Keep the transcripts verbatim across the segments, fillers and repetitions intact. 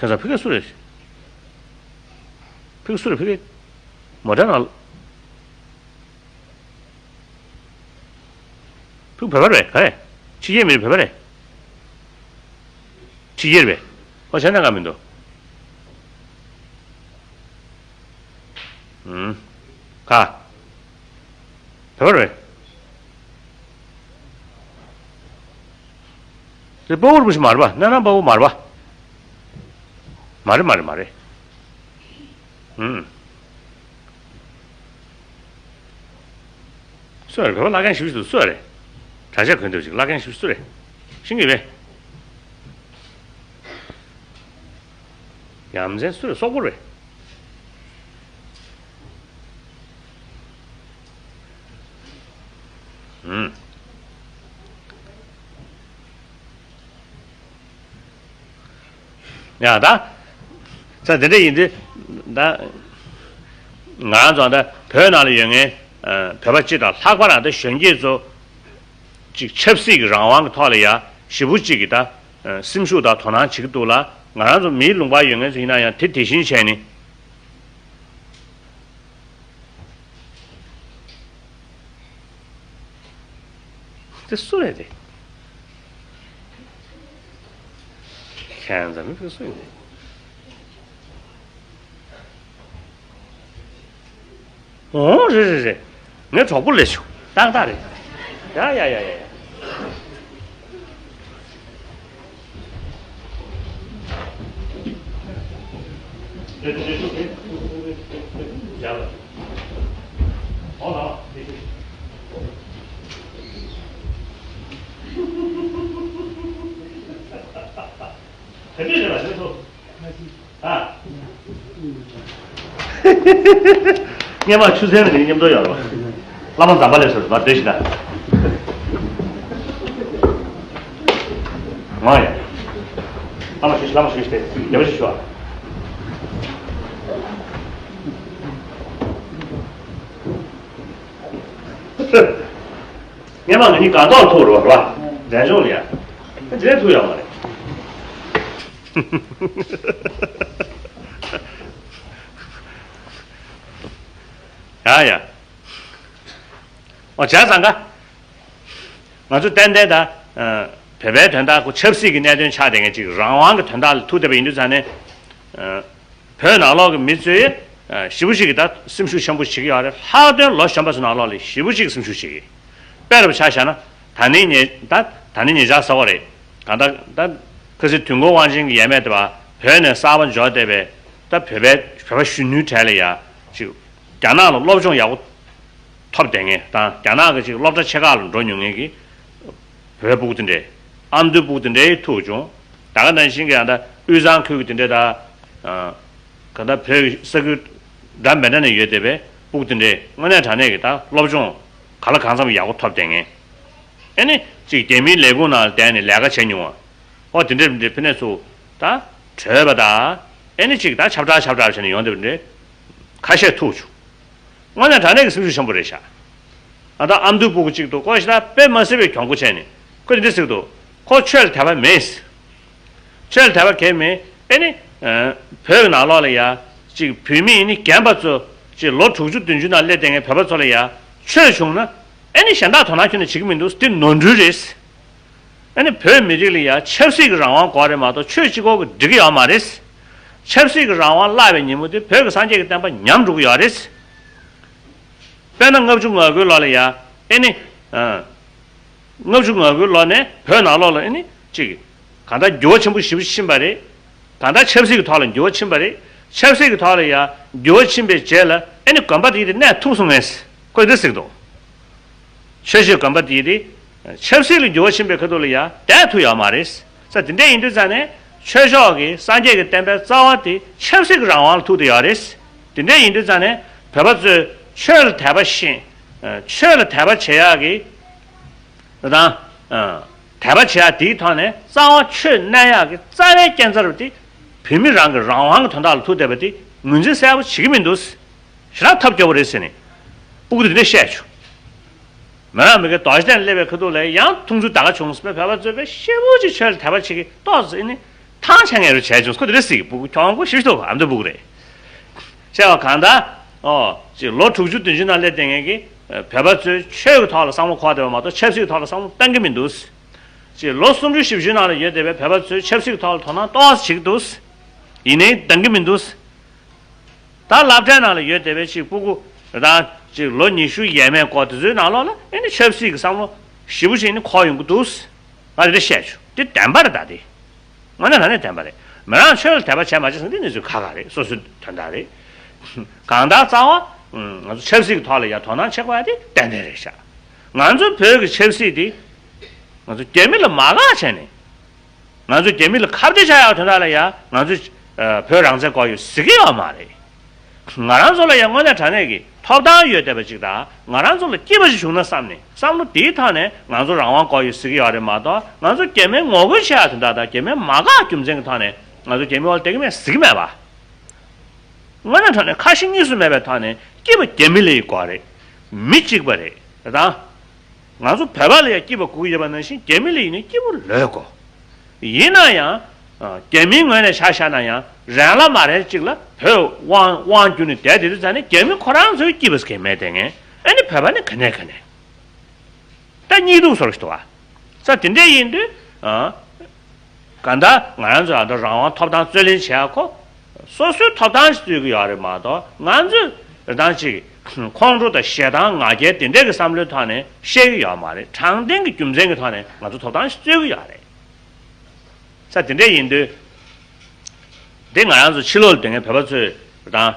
ཁ་སང་ཕ་གི་སུ་རེད། ཕ་གི་སུ་རེད། ཕ་གི་མོ་ཊ་ནང་། ཕ་གི་བོད་པ་རེད། ག་རེད། ཕྱི་རྒྱལ་མི་རེད། བོད་པ་རེད། ཕྱི་རྒྱལ་རེད་པས། ཨོ་བྱས་ན་དགའ་མི་འདུག་ཨུམ། ག་བོད་པ་རེད། དེ་དཔའ་བོ་རིན་པོ་ཆེ་མ་རེད་པ། སྣ་ནང་དཔའ་བོ་མ་རེད་པ། མ་རེད། མ་རེད། མ་རེད། ཨུམ། སུ་རེད། བོད་པ་བླ་རྒན་ཞིབ་ཞིབ་ཏུ་སུ་རེད། གྲྭ་ཆས་གོན་འདུག་ཅིག་བླ་རྒན་ཞིབ་སུ་རེད། ཤེས་ཀྱི་རེད། ཡ་མཚན་སུ་རེད། སོག་པོ་རེད། ཨུམ། ཡ་ད། ས་དེ་འདྲ་ཡིན་དུས་ད། ང་རང་ཚོ་ད་བོད་ནང་ལ་ཡོད་མཁན་བོད་པ་སྤྱི་དང་ལྷག་པར་ད་གཞོན་སྐྱེས་ཚོ་ཅིག་ཆབ་སྲིད་ཀྱི་རང་དབང་གི་ཐོག་ལ་ཡ་ཞེ་པོ་ཅིག་གི་ད་སེམས་ཤུགས་དང་དོ་སྣང་བྱེད་ཀྱི་འདུག་ལ། ང་རང་ཚོ་མིའི་ལུང་པར་ཡོད་མཁན་ཚོ་ཡིན་ན་ཡང་དེ་དེ་བཞིན་བྱས་ནས། དེ་སུ་རེད་དེ། ཁྱེད་ཚོ་མི་ཕུགས་སུ་ཡིན་དེ། ཨོ་རེད་རེད་རེད། ངའི་གྲོགས་པོ་ལས་བྱུང་ཏག་ཏག་རེད། ཡ་ཡ་ཡ་ཡ་ཡ། སྔས་མ་ཆུ་ཚན་ལ་ནི་མཉམ་དུ་ཡོད་རོགས། བླ་མ་ཛམ་བྷ་ལས་སོ་མར་སྡོད་ཤིག་ན། ང་ཡ། བླ་མ་ཞུ་ཞིག་བླ་མ་ཞུ་ཞིག་སྟེ་རྒྱལ་པོ་ཞིག་ཞུ་ཨ། སྔས་མ་ང་གཉིས་སྒང་ཏོག་ཐུག་རོགས་རོགས། འབྲས་ལྗོངས་ལ་ཡ། འདི་ནས་ཐུག་ཡོད་མ་རེད། ཡ་ཡ། ཨོ་བྱས་ཙང་ཀ། ང་ཚོ་ཏན་ཏན་ད། བོད་པའི་དོན་དག་ཁོ་ཆབ་སྲིད་ཀྱི་གནད་དོན་ཆགས་བསྡད་མཁན་ཅིག་རང་དབང་གི་དོན་དག་ལ་ཐུག་བསྡད་པ་ཡིན་དུས་ཙང་ནས། བོད་ནང་ལོགས་ཀྱི་མི་ཚོས་ཞེ་པོ་ཞིག་གིས་ད་སེམས་ཤུགས་ཆེན་པོ་བྱེད་ཀྱི་ཡོད་རེད། ལྷག་དོན་ལོ་གཞོན་པ་ཚོ་ནང་ལོགས་ལ་ཞེ་པོ་ཞིག་སེམས་ཤུགས་བྱེད་ཀྱི། དཔེ་རུ་ཆ་བཞག་ན་ད་ནི་ཉེ་ད་ད་ནི་ཉེ་ཆར་ཟེར་བ་རེད། གང་ལྟར་ད་ཁ་སང་དུས་འཁོར་དབང་ཆེན་གྱི་ཡས་མས་དེ་བ་བོད་ནས་གསར་པ་འབྱོར་བསྡད་པའི་ད་བོད་པའི་བོད་པ་གཞོན་ནུའི་གྲས་ལ་ཡ་ཅིག་རྒྱ་ནག་ལ་སློབ་སྦྱོང་ཡག་པོ་ཐོབ་བསྡད་མཁན་དང་རྒྱ་ནག་གི་ཅིག་སློབ་གྲྭ་ཆེ་ཁག་ལ་འགྲོ་མྱོང་མཁན་གྱི་བོད་ཕྲུ་གུ་དེ་འདྲས། ཨ་མདོའི་ཕྲུ་གུ་དེ་འདྲས་ཐུག་བྱུང་། ད་ག་ནང་བཞིན་གྱི་ཡང་ད་དབུས་གཙང་ཁུལ་གྱི་དེ་འདྲས་ད། གང་ལྟར་བོད་ཀྱི་ས་ཁུལ་འདྲ་མི་འདྲ་ནས་ཡོད་བསྡད་པའི་ཕྲུ་གུ་དེ་འདྲས་དངོས་གནས་དྲང་གནས་ཀྱི་ད་སློབ་སྦྱོང་ག་ལ་གང་འཚམ་ཡག་པོ་ཐོབ་བསྡད་མཁན། ཨེ་ནི་ཅིག་རྒྱ་མིའི་ལས་ཁུངས་ནང་བསྡད་ནས་ལས་ཀ་བྱས་མྱོང་བ། ཨོ་དེ་འདྲས་དེ་འདྲས་ཕ་ནས་ཚུར་ད་བྲོས་པ་ད། ཨེ་ནི་ཅིག་ད་ཁྱབ་བསྒྲགས་ཁྱབ་བསྒྲགས་བྱས་ནས་ཡོང་བསྡད་པ་འདྲས་ཁ་ཤས་ཐུག་བྱུང་། དངོས་གནས་དྲང་གནས་ཀྱི་སེམས་ཤུགས་ཆེན་པོ་རེད་ཤག་ཨ་ད་ཨ་མདོའི་ཕྲུ་གུ་གཅིག་ཏུ་ཀོ་ཤི་ད་དཔེ་མ་སྲིད་པའི་གྱོང་པོ་བྱས་ནས་ཁོ་དེ་འདྲ་ཟེར་གི་འདུག་ཁོ་ཆོས་ལ་དད་པ་མེད། ཆོས་ལ་དད་པ་གང་ཡང་མེད། ཨེ་ནི། བོད་ཀྱི་ནང་ལོགས་ལ་ཡ། གཅིག་བོད་མི་ཡིན་ནི་རྒན་པ་ཚོ་གཅིག་ལོ་དྲུག་ཅུ་བདུན་ཅུ་ནང་སླེབས་བསྡད་མཁན་བོད་པ་ཚོ་ལ་ཡ། ཆོས་བྱུང་ན། ཨེ་ནི་གཞན་དག་དོ་སྣང་ཁྱོན་ནས་བྱེད་ཀྱི་མི་འདུག་འདི་ནོར་འཁྲུལ་རེད། ཨ་ནི་བོད་མི་རིགས་ལ་ཡ་ཆབ་སྲིད་ཀྱི་རང་དབང་དགོས་རེད་མ་གཏོགས་ཆོས་གཅིག་པོ་གིས་འགྲིག་གི་ཡོད་མ་རེད། ཆབ་སྲིད་ཀྱི་རང་དབང་བརླག་པའི་ཉིན་མོ་དེ་བོད་ཀྱི་སངས་རྒྱས་ཀྱི་བསྟན་པ་ཉམས་འགྲོ་གི་ཡོད་རེད། དཔེར་ན་ལྔ་བཅུ་ང་དགུའི་ལོ་ལ་ཡ་ཨེ་ནི། ལྔ་བཅུ་ང་དགུའི་ལོ་ནས་བོད་ནང་ལོགས་ལ་ཨེ་ནི་གཅིག་གང་ལྟར་འགྱུར་བ་ཆེན་པོ་ཞེ་པོ་ཕྱིན་པ་རེད། གང་ལྟར་ཆབ་སྲིད་ཀྱི་ཐོག་ལ་འགྱུར་བ་ཕྱིན་པ་རེད། ཆབ་སྲིད་ཀྱི་ཐོག་ལ་ཡ་འགྱུར་བ་ཕྱིན་པའི་རྗེས་ལ་ཨེ་ནི་དགོན་པ་དེ་དེ་གནས་ཐུབ་སོང་ངས་ཁོས་འདི་ཟེར་གི་འདུག་ཆོས་སྤྱོད་དགོན་པ་དེ་དེ། ཆབ་སྲིད་ལ་འགྱུར་བ་ཕྱིན་པའི་ཁ་ཐུག་ལ་ཡ་བསྡད་ཐུབ་ཡོད་མ་རེད། ས་དེ་འདྲ་ཡིན་དུས་ཙང་ནས་ཆོས་ཕྱོགས་ཀྱི་སངས་རྒྱས་ཀྱི་བསྟན་པའི་རྩ་བ་དེ་ཆབ་སྲིད་ཀྱི་རང་དབང་ལ་ཐུག་བསྡད་ཡོད་རེད། དེ་འདྲ་ཡིན་དུས་ཙང་ནས་བོད་པ་ཚོས་ཆོས་ལ་དད་པ་བཞིན། ཆོས་ལ་དད་པ་བྱེད་ཡག་གི། དང་། དད་པ་བྱེད་ཡག་དེའི་ཐོག་ནས་རྩ་བ་ཆོས་གནས་ཡག་གི་རྩ་བའི་རྐྱེན་རྩ་རུ་དེ་བོད་མི་རང་གི་རང་དབང་གི་དོན་དག་ལ་ཐུག་བསྡད་པ་དེ་ངོས་འཛིན་གསལ་པོ་བྱེད་ཀྱི་མི་འདུག་ཞེ་དྲག་ཐབས་སྐྱོ་པོ་རེད་ཟེར་ནས། སྤུ་གུ་དེ་འདྲས་བཤད་བྱུང་། མི་རང་མི་དགེ་རྡོ་རྗེ་གདན་སླེབས་པའི་ཁ་ཐུག་ལ་ཡང་མཐོང་ཚུལ་ད་ག་བྱུང་ཟེར་བས་བོད་པ་ཚོས་དཔེ་ཞེ་པོ་ཅིག་ཆོས་ལ་དད་པ་བྱེད་ཀྱི་ཏོག་ཙམ་ཨེ་ནི། ཐང་ཆད་མཁན་རུ་བྱས་བྱུང་། ཁོ་དེ་རེད་ཟེར་གི། སྤུ་གུ་གྱོང་པོ་ཞིག་འདུག་ཨ་མདོ་སྤུ་གུ་རེད། བྱས་པ་གང་ལྟར། ཨོ། ཅིག་ལོ་དྲུག་ཅུ་བདུན་ཅུ་ནང་སླེབས་བསྡད་མཁན་གྱི་བོད་པ་ཚོས་ཆོས་ཀྱི་ཐོག་ལ་བསམ་བློ་འཁོར་བསྡད་པ་མ་གཏོགས་ཆབ་སྲིད་ཀྱི་ཐོག་ལ་བསམ་བློ་གཏོང་གི་མི་འདུག་ཅིག་ལོ་སུམ་ཅུ་བཞི་བཅུ་ནང་ལ་ཡོད་བསྡད་པའི་བོད་པ་ཚོས་ཆབ་སྲིད་ཀྱི་ཐོག་ལ་དོ་སྣང་ཏོག་ཙམ་བྱེད་ཀྱི་འདུག་ཡིན་ནའི་འདང་གི་མི་འདུག་ད་སློབ་གྲྭའི་ནང་ལ་ཡོད་བསྡད་པའི་ཅིག་སྤུ་གུ་དང་ཅིག་ལོ་ཉི་ཤུ་ཡས་མས་སྐོར་དེ་ཚོའི་ནང་ལོགས་ལ་ཨེ་ནི་ཆབ་སྲིད་ཀྱི་བསམ་བློ་ཞེ་པོ་ཅིག་ནི་འཁོར་ཡོང་གི་འདུག་ང་དེ་འདྲ་བཤད་བྱུང་། དེ་བདེན་པ་རེད། ད་དེ་དངོས་གནས་དྲང་གནས་བདེན་པ་རེད། མི་རང་ཆོས་ལ་དད་པ་བྱས་མ་བྱས་ཟེར་ན་དེ་གནས་ཚུལ་ཁ་ཁ་རེད། སོ་སོའི་དོན་དག་རེད། གང་ལྟར་རྩ་བ། ང་ཚོ་ཆབ་སྲིད་ཀྱི་ཐོག་ལ་ཡ་དོ་སྣང་བྱེད་དགོས་ཡ་དེ་ཏན་ཏན་རེད་ཤག་ང་ཚོ་བོད་ཀྱི་ཆབ་སྲིད་དེ་ང་ཚོ་རྒྱ་མི་ལ་མ་དགའ་བྱས་ནས། ང་ཚོ་རྒྱ་མི་ལ་ཁ་གཏད་བྱ་ཡག་དོན་དག་ལ་ཡ་ང་ཚོ་ཨ་བོད་རང་བཙན་དགོས་ཡོད་ཟེར་གྱི་ཡོད་མ་རེད། ང་རང་ཚོ་ལ་ཡ་དངོས་གནས་དྲང་གནས་ཀྱི་ཐོབ་ཐང་ཡོད་བསྡད་པ་ཅིག་དང་། ང་རང་ཚོ་ལ་སྐྱིད་པ་ཞིག་བྱུང་ན་བསམ་ནས་བསམ་བློ་དེའི་ཐོག་ནས་ང་ཚོ་རང་དབང་དགོས་ཡོད་ཟེར་གྱི་ཡོད་རེད་མ་གཏོགས། ང་ཚོ་རྒྱ་མིའི་ངོ་རྒོལ་བྱེད་ཡག་དོན་དག་དང་རྒྱ་མིའི་མ་དགའ་རྒྱུ་མཚན་གྱི་ཐོག་ནས་ང་ཚོ་རྒྱ་མི་འོག་ལ་བསྡད་ཀྱི་མེད་ཟེར་གྱི་མེད་པ། དངོས་གནས་དྲང་གནས་ཁ་ཞེ་གཉིས་སུ་མེད་པའི་ཐོག་ནས་སྐྱིད་པ་རྒྱ་མི་ལ་ཡི་དགོས་རེད། མི་གཅིག་པ་རེད། དེ་དང་། ང་ཚོ་བོད་པ་ལ་ཡང་སྐྱིད་པ་དགོས་ཀྱི་ཡོད་པ་ནང་བཞིན་རྒྱ་མི་ལ་ཡིན་ན་སྐྱིད་པོ་ལོས་དགོས། ཡིན་ན་ཡང་། ཨ། རྒྱ་མིའི་ངོས་ནས་ཆ་བཞག་ན་ཡང་རན་ལ་མ་རན་གཅིག་ལ་བོད་དབང་དབང་བསྒྱུར་ནས་བསྡད་དེ་དུས་ཙང་ནས་རྒྱ་མི་ཁོ་རང་ཚོའི་སྐྱིད་པ་ཟེར་མཁན་མེད་དེ་ངས་ཨ་ནི་བོད་པ་ནི་ག་ནས་ག་ནས། ད་གཉིས་འདུག་བཟོ་འདྲ་ཞིག་འདུག་ཨ། ས་དེ་འདྲ་ཡིན་དུས། ཨ། གང་ལྟར་ང་རང་ཚོ་ཨ་ད་རང་དབང་ཐོབ་ཐང་རྩོད་ལེན་བྱེད་ཡག་ཁོ། སོ་སོའི་ཐོབ་ཐང་ཞིག་རྩོད་ཀྱི་ཡོད་རེད་མ་གཏོགས། ང་ཚོས་རེ་ཐང་ཅིག་ཁོང་ཁྲོ་དང་ཞེ་སྡང་ང་རྒྱལ་དེ་འདྲ་གི་བསམ་བློའི་ཐོག་ནས་བཤད་ཀྱི་ཡོད་མ་རེད། དྲང་བདེན་གྱི་རྒྱུ་མཚན་གྱི་ཐོག་ནས་ང་ཚོ་ཐོབ་ཐང་ཞིག་རྩོད་ཀྱི་ཡོད་རེད། ས་དེ་འདྲ་ཡིན་དུས། འདི་ང་རང་ཚོ་ཕྱི་ལོགས་ལ་སྡོད་མཁན་བོད་པ་ཚོས་དང་།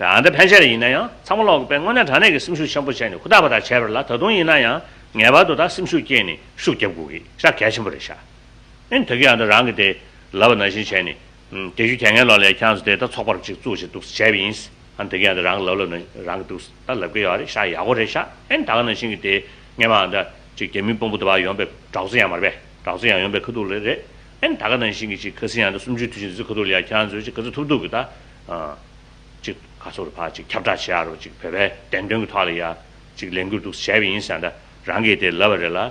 ཨ་འདི་ཕན་ཆད་ལ་ཡིན་ན་ཡང་ཚང་མ་ལོག་གི་དཔེ་དངོས་གནས་དྲང་གནས་ཀྱི་སེམས་ཤུགས་ཆེན་པོ་བྱས་ནས་ཧུར་ཐག་པ་ཐག་བྱས་པ་རེད་ལ། ད་དུང་ཡིན་ན་ཡང་ངེས་པར་དུ་ད་སེམས་ཤུགས་བསྐྱེད་ནས་ཤུགས་རྒྱབ་དགོས་ཀྱི་ཤག་གལ་ཆེན་པོ་རེད་ཤག་ཨེ་ནི་ད་གིན་ཡང་ད་རང་གི་དེ་ལབ་པ་ནང་བཞིན་བྱས་ནས། ཨུམ། རྒྱལ་གཞུང་དེ་སྔའི་ལོ་ལ་ཁྱེད་ཚོ་དེ་ད་ཚོགས་པར་ཅིག་བཙུགས་བྱས་འདུག་བྱས་པ་ཡིན། ཨ་ནི་ད་གིན་ཡང་ད་རང་ལབ་ལབ་ནས་རང་གི་འདུག་ད་ལབ་ཀྱི་ཡོད་རེད་ཤག་ཡག་པོ་རེད་ཤག་ཨེ་ནི་ད་ག་ནང་བཞིན་གྱི་དེ་སྔས་མ་ད་ཅིག་རྒྱ་མིའི་དཔོན་པོ་དེ་བ་ཡོང་པའི་གྲོགས་ཚོ་ཡང་མ་རེད་པས། གྲོགས་ཚོ་ཡང་ཡོང་པའི་ཁ་ཐུག་ལ་རེད། ཨེ་ནི་ད་ག་ནང་བཞིན་གྱི་ཅིག་ཁ་སང་ཡང་ད་གསུམ་བཅུའི་དུས་ཆེན་དེ་ཚོའི་ཁ་ཐུག་ལ་ཡ་ཁྱེད་ཚོས་ཅིག་ག་ཚོད་ཐུབ་ཐུབ་གི་ད། ཨ། ཅིག་ག་ཚོད་རེད་ཕར་ཅིག་ཁྱབ་བསྒྲགས་བྱེད་ཡག་རོ། ཅིག་བོད་པའི་བདེན་དོན་གྱི་ཐོག་ལ་ཡ་ཅིག་ལས་འགུལ་འདུག་བྱས་པ་ཡིན་ཟེར་ད་རང་གིས་དེ་ལབ་པ་རེད་ལ། ཨ།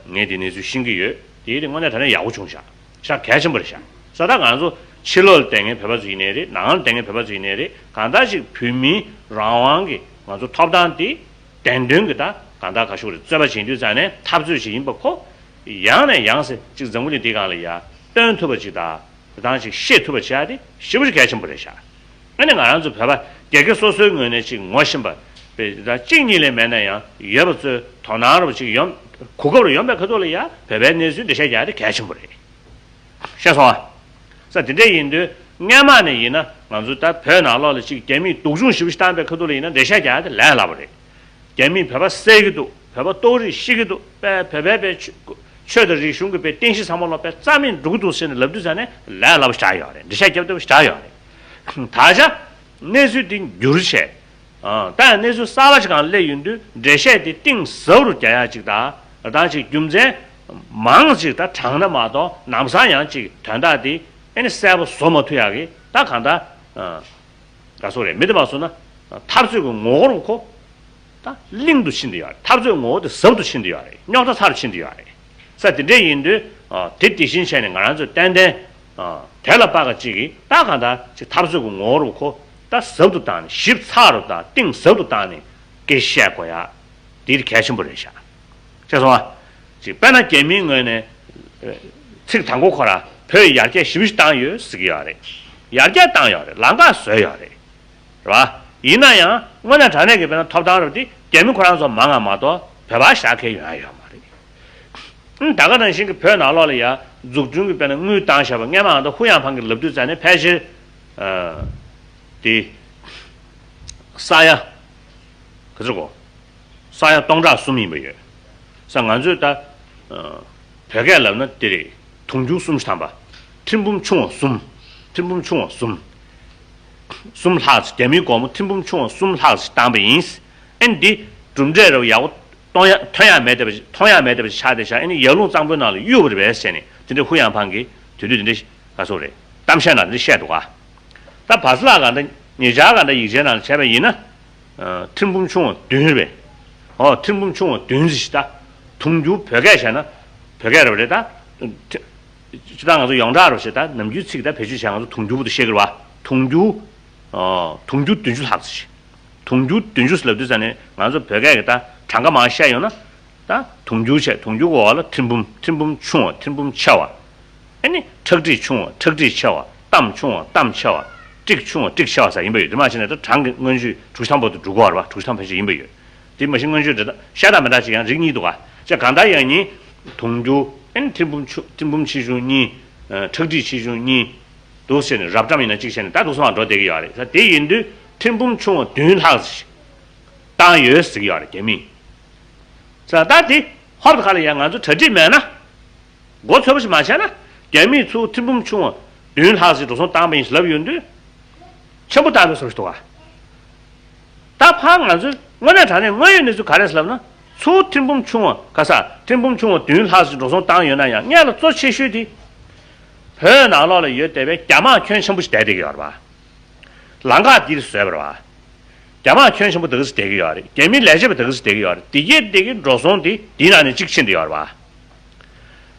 ངས་དེ་གནས་ཚུལ་ཤེས་ཀྱི་ཡོད། དེ་དེ་དངོས་གནས་དྲང་གནས་ཡག་པོ་བྱུང་ཤག་ཤག་གལ་ཆེན་པོ་རེད་ཤག་ས་ད་ང་ཚོ་ཕྱི་ལོགས་ལ་བསྡད་མཁན་བོད་པ་ཚོ་ཡིན་ནའི་རེད། ནང་ལ་བསྡད་མཁན་བོད་པ་ཚོ་ཡིན་ནའི་རེད། གང་ལྟར་ཅིག་བོད་མིའི་རང་དབང་གི་ང་ཚོ་ཐོབ་ཐང་དེ་བདེན་དོན་གྱི་ད་གང་ལྟར་ག་ཤོག་རེད། རྩོད་པ་བྱེད་དུས་ཙང་ནས་འཐབ་རྩོད་ཅིག་ཡིན་པ་ཁོ། ཡང་ནས་ཡང་སེ་ཅིག་འཛམ་བུ་གླིང་འདིའི་སྒང་ལ་ཡ་སྟོན་ཐུབ་པ་ཅིག་དང་། དེ་དང་ཅིག་ཤེས་ཐུབ་པ་བྱེད་ཡ་དེ་ཞེ་པོ་ཅིག་གལ་ཆེན་པོ་རེད་ཤག་ཨ་ནི་ང་རང་ཚོ་བོད་པ་སྒེར་སྒེར་སོ་སོའི་ངོས་ནས་ཅིག་ངོ་ཤེས་པ་དཔེ་ད་གཅིག་གཉིས་ལས་མེད་ན་ཡང་ཡོད་པ་ཚོའི་དོ་སྣང་རོབ་ཅིག་ཡོང་། གོ་སྐབས་རུ་ཡོང་པའི་ཁ་ཐུག་ལ་ཡ་བོད་པའི་གནས་ཚུལ་འགྲེལ་བཤད་རྒྱག་ཡ་དེ་གལ་ཆེན་པོ་རེད། ཤེས་སོང་ཨ། ས་དེ་འདྲ་ཡིན་དུས་སྔས་མ་ནས་ཡིན་ན་ང་ཚོ་ད་བོད་ནང་ལོགས་ལ་ཅིག་རྒྱ་མིས་སྡུག་སྦྱོང་ཞེ་པོ་ཞིག་བཏང་པའི་ཁ་ཐུག་ལ་ཡིན་ན་འགྲེལ་བཤད་རྒྱག་ཡ་དེ་ལས་སླ་པོ་རེད། རྒྱ་མིས་བོད་པ་བསད་ཀྱི་འདུག་བོད་པ་ལྟོགས་རིས་ཤི་གི་འདུག་དཔེ་བོད་པའི་དཔེ་ཆོས་ཆོས་དང་རིག་གཞུང་གི་དཔེ་རྟེན་གཞི་ཚང་མ་ལོག་དཔེ་རྩ་མེད་འགྲོ་གི་འདུག་ཟེར་ནས་ལབ་དུས་ཙང་ནས་ལས་སླ་པོ་ཞིག་ཆགས་ཡོད་རེད། འགྲེལ་བཤད་རྒྱབ་ཐུབ་པ་ཞིག་ཆགས་ཡོད་རེད། ད་ཆ་གནས་ཚུལ་འདི་འགྱུར་བྱས། ཨ། ད་ཡང་གནས་ཚུལ་གསར་པ་ཞིག་གང་སླེབས་ཡོང་དུས་འགྲེལ་བཤད་དེ་གཏིང་ཟབ་རུ་རྒྱག་ཡ་ཅིག་དང་། ད་ཅིག་རྒྱུ་མཚན་མང་ཅིག་ད་དྲངས་ན་མ་གཏོགས་ལམ་སང་ཡང་ཅིག་དོན་དག་དེ་ཨེ་ནི་གསལ་པོ་བཟོ་མ་ཐུབ་ཡག་གི་ད་གང་ལྟར། ཨ། ག་སོག་རེད། མི་དེ་མ་སོང་ན་འཐབ་རྩོད་ཀྱི་ངོ་བོ་རུ་ཁོ་ད་གླིང་དུ་ཕྱིན་དུ་ཡོད་རེད། འཐབ་རྩོད་ངོ་བོ་དེ་ཟབ་ཏུ་ཕྱིན་དུ་ཡོད་རེད། རྙོག་དྲ་ཚ་རུ་ཕྱིན་དུ་ཡོད་རེད། ས་དེ་འདྲ་ཡིན་དུས། ཨ། དེ་དེ་བཞིན་བྱས་ནས་ང་རང་ཚོས་ཏན་ཏན། ཨ། དེ་ལ་དཔག་ག་ཅིག་གིས་ད་གང་ལྟར་ཅིག་འཐབ་རྩོད་ཀྱི་ངོ་བོ་རུ་ཁོ་ད་ཟབ་ཏུ་བཏང་ནས་ཞིབ་ཚགས་རུ་དང་གཏིང་ཟབ་ཏུ་བཏང་ནས་སྐད་ཆ་བཤད་དགོས་ཡ་དེ་གལ་ཆེན་པོ་རེད་ཤག་ཤེས་སོང་ཨ། ཅིག་དཔེར་ན་རྒྱ་མིའི་ངོས་ནས། ཨ། ཚིག་དང་པོ་ཁོ་རང་བོད་ཡར་རྒྱས་ཞེ་པོ་ཞིག་བཏང་ཡོད་ཟེར་གྱི་ཡོད་རེད། ཡར་རྒྱས་བཏང་ཡོད་རེད། ལམ་ཁ་བཟོས་ཡོད་རེད། རེད་བ། ཡིན་ན་ཡང་དངོས་གནས་དྲང་གནས་ཀྱི་དཔེར་ན་ཐོབ་ཐང་རབ་དེ་རྒྱ་མི་ཁོ་རང་ཚོ་མང་ང་མ་གཏོགས་བོད་པ་ཤ་ཁའི་ཡོང་ཡ་ཡོད་མ་རེད། ཨང་། ད་ག་ནང་བཞིན་གྱི་བོད་ནང་ལོགས་ལ་ཡ་འཛུགས་སྐྲུན་གྱི་དཔེར་ན་དངུལ་བཏང་བཞག་པ་སྔས་མ་ཨང་ད་ཧུ་ཡང་ཕང་གི་ལབ་དུས་ཙང་ནས་ཕལ་ཆེར། ཨ། དེ། ས་ཡ། ག་ཚོད་གོ། ས་ཡ་སྟོང་ཕྲག་གསུམ་ཡིན་པ་ཡོད། ས་ང་ཚོས་ད། ཨ། བོད་སྐད་ལབ་ན་དེ་རེད། དུང་ཕྱུར་གསུམ་ཐམ་པ། ཁྲིམས་འབུམ་ཆུང་བ་གསུམ། ཁྲིམས་འབུམ་ཆུང་བ་གསུམ། གསུམ་ལྷག་ཙམ་རྒྱ་མིའི་སྒོར་མོ་ཁྲིམས་འབུམ་ཆུང་བ་གསུམ་ལྷག་ཙམ་བཏང་པ་ཡིན། ཨེ་འདི་གྲུབ་འབྲས་རབ་ཡག་པོ་གཏོང་ཡ་ཐོན་ཡ་མེད་བསྡད་པ་ཞིག་མཐོང་ཡ་མེད་བསྡད་པ་ཞིག་ཆགས་བསྡད་ཤག་ཨེ་ནི་ཡར་ཀླུང་གཙང་པོའི་ནང་ལ་གཡུགས་པ་རེད་པས་ཟེར་ནས་དེ་འདྲ་ཧུ་ཡང་ཕང་གིས་དེ་དུས་དེ་འདྲ་ག་ཚོད་རེད། གཏམ་བཤད་ནང་དེ་འདྲ་བཤད་འདུག་ག་ད་བར་སི་ལག་གང་ལྟར་ཉེ་ཆར་གང་ལྟར་ཡིག་ཆའི་ནང་ལ་བྱས་པ་ཡིན་ན། ཨ། ཁྲིམས་འབུམ་ཆུང་བ་བདུན་རེད་པས། ཨོ། ཁྲིམས་འབུམ་ཆུང་བ་བདུན་ཟེར་ཞིག་ད། དུང་ཕྱུར་བོད་སྐད་བྱས་ན་བོད་སྐད་རེད་པ་རེད་ད། སྤྱིར་བཏང་ང་ཚོ་ཡོངས་གྲགས་རུ་བྱས་ད་ནམ་རྒྱུན་ཚིག་ད་བེད་སྤྱོད་བྱས་ང་ཚོ་དུང་ཕྱུར་བུ་དུ་བཤད་ཀྱི་རེད་བ། དུང་ཕྱུར། ཨོ། དུང་ཕྱུར་བདུན་ཅུ་ལྷག་ཙམ་ཞིག་དུང་ཕྱུར་བདུན་ཅུ་ཟེར་ལབ་དུས་ཙ་ནས་ང་ཚོ་བོད་སྐད་ཀྱི་ད་གྲངས་ཀ་མང་བཤད་ཡོང་ན། ད་དུང་ཕྱུར་བྱས་དུང་ཕྱུར་གྱི་འོག་ལ་ཐེར་འབུམ་ཐེར་འབུམ་ཆུང་བ་ཐེར་འབུམ་ཆེ་བ། ཨ་ནི་ཁྲག་ཁྲིག་ཆུང་བ་ཁྲག་ཁྲིག་ཆེ་བ་གཏམ་ཆུང་བ་གཏམ་ཆེ་བ་ཀྲིག་ཆུང་བ་ཀྲིག་ཆེ་བ་ཟེར་ཡིན་པ་ཡོད། དེ་མ་བྱས་ནས་ད་གྲངས་ཀྱི་མངོན་བརྗོད་དྲུག་ཅུ་ཐམ་པ་དུ་འགྲོ་གི་ཡོད་རེད་བ། དྲུག་ཅུ་ཐམ་པ་ཕལ་ཆེར་ཡིན་པ་ཡོད། དེ་མ་གཞི་མངོན་བརྗོད་འདི་དག་ཤ་སྟག་མི་འདྲ་ཅིག་ཡང་རིགས་གཉིས་འདུག་ག་ཅེས་གང་ལྟར་ཡང་ཉིན། དུང་ཕྱུར་ཨན་ཐེར་འབུམ་ཆུ་ཐེར་འབུམ་ཆེ་ཆུང་གཉིས། ཁྲག་ཁྲིག་ཆེ་ཆུང་གཉིས། འདུག་ཟེར་ནས་རབ་འབྲམ་ཡིན་ན་གཅིག་བྱས་ནས་ད་འདུག་སེ་མར་འགྲོ་བསྡད་ཀྱི་ཡོད་རེད། ད་དེ་ཡིན་དུས་ཐེར་འབུམ་ཆུང་བ་བདུན་ལྷག་ཙམ་ཞིག་བཏང་ཡོད་ཟེར་གྱི་ཡོད་རེད་རྒྱ་མིས། ད་ད་དེ་ཧོབ་ཏེ་ཁ་ལ་ཡང་ང་ཚོ་གྲ་སྒྲིག་མེད་ན། མགོ་ཚོད་པོ་ཞིག་མ་བྱས་ན། རྒྱ་མིས་ཚུར་ཐེར་འབུམ་ཆུང་བ་བདུན་ལྷག་ཙམ་འགྲོ་སོང་བཏང་པ་ཡིན་ཞེས་ལབ་ཡོང་དུས། ཆེན་པོ་བཏང་པའི་བཟོ་ཞིག་འདུག་ག་ད་ཕར་ང་ཚོས་དངོས་གནས་དྲང་གནས་དངོས་ཡོད་གནས་ཚུལ་ག་རེ་ལབ་ན། ཚུར་ཐེར་འབུམ་ཆུང་བ་ག་ས་ཐེར་འབུམ་ཆུང་བ་བདུན་ལྷག་ཙམ་འགྲོ་སོང་བཏང་ཡོད་ན་ཡང་སྔོན་ལ་གཙོ་ཆེ་ཤོས་དེ། བོད་ནང་ལོགས་ལ་ཡོད་བསྡད་པའི་རྒྱ་དམག་ཁྱོན་ཆེན་པོ་ཞིག་བསྡད་བསྡད་ཀྱི་ཡོད་རེད་པ། ལམ་ཁ་འདིར་བཟོས་པ་རེད་པ། རྒྱ་དམག་ཁྱོན་ཆེན་པོ་དེ་ག་ཚོད་བསྡད་ཀྱི་ཡོད་རེད། རྒྱ་མི་ལས་བྱེད་པ་དེ་ག་ཚོད་བསྡད་ཀྱི་ཡོད་རེད། དེ་གས་དེ་གས་འགྲོ་སོང་དེ་འདིའི་ནང་ནས་གཅིག་ཕྱིན་བསྡད་ཡོད་རེད་པ།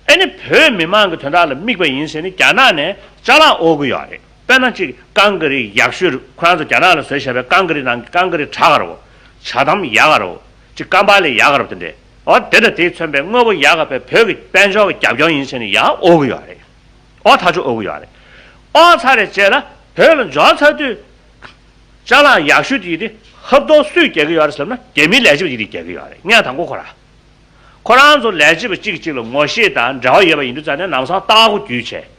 ཨ་ནི་བོད་མི་མང་གི་དོན་དག་ལ་དམིགས་པ་ཡིན་ཟེར་ནས་རྒྱ་ནག་ནས་ཅ་ལག་དབོར་གི་ཡོད་རེད། དཔེར་ན་ཅིག་ཀང་ཀ་རི་ཡག་ཤོས་རེད། ཁོ་རང་ཚོ་རྒྱ་ནག་ལ་བཟོས་བཞག་པའི་ཀང་ཀ་རི་ནང་གི་ཀང་ཀ་རི་དྲག་ག་རེད་པོ། ཇ་དམ་ཡག་ག་རེད་པོ། ཅིག་ཀམ་པ་ལི་ཡག་ག་རེད་པོ་དེ་འདྲས། འོ་དེ་དང་དེས་མཚོན་པའི་དངོས་པོ་ཡག་ག་བའི་བོད་ཀྱི་དཔལ་འབྱོར་གྱི་རྒྱབ་སྐྱོར་ཡིན་ཟེར་ནས་ཡར་དབོར་གི་ཡོད་རེད། འོ་ཐག་ཆོད་དབོར་གི་ཡོད་རེད། འོ་ཚར་རེ་རྗེས་ལ་བོད་ལ་འབྱོར་ཚར་དུས། ཅ་ལག་ཡག་ཤོས་དེ་ཡིན་ཏེ་ཧབ་ཐོབ་སུས་རྒྱག་གི་ཡོད་རེད་ཟེར་ན་རྒྱ་མིའི་ལས་བྱེད་པ་དེ་རིགས་རྒྱག་གི་ཡོད་རེད། ངས་དང་པོ་ཁོ་ར། ཁོ་རང་ཚོ་ལས་བྱེད་པ་གཅིག་གཅིག་ལ་ངོ་ཤེས་དང་འབྲེལ་བ་ཡོད་པ་ཡིན་དུས་ཙང་ནས་ལམ་སང་ལྟ་སྒོ་བརྒྱུད་བྱས།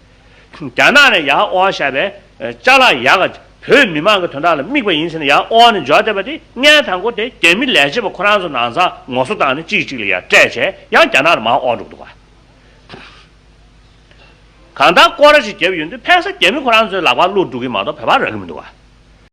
རྒྱ་ནག་ནས་ཡར་དབོར་བཞག་པའི་ཅ་ལག་ཡག་ག་བོད་མི་མང་གི་དོན་དག་ལ་དམིགས་པ་ཡིན་ཟེར་ནས་ཡར་དབོར་ནས་འབྱོར་བསྡད་པ་དེ་ངས་དང་པོ་དེ་རྒྱ་མི་ལས་བྱེད་པ་ཁོ་རང་ཚོ་ནང་ཚང་ངོ་སོ་བཏང་ནས་གཅིག་གཅིག་ལ་ཡར་སྤྲད་བྱས་ཡང་རྒྱ་ནག་ལ་མར་དབོར་འགྲོ་གི་འདུག་ག་གང་ལྟར་སྐོར་ར་ཞིག་བརྒྱབ་ཡོང་དུས་ཕན་ས་རྒྱ་མི་ཁོ་རང་ཚོའི་ལག་པར་བླུགས་འགྲོ་གི་མ་གཏོགས་བོད་པར་རག་གི་མི་འདུག་ག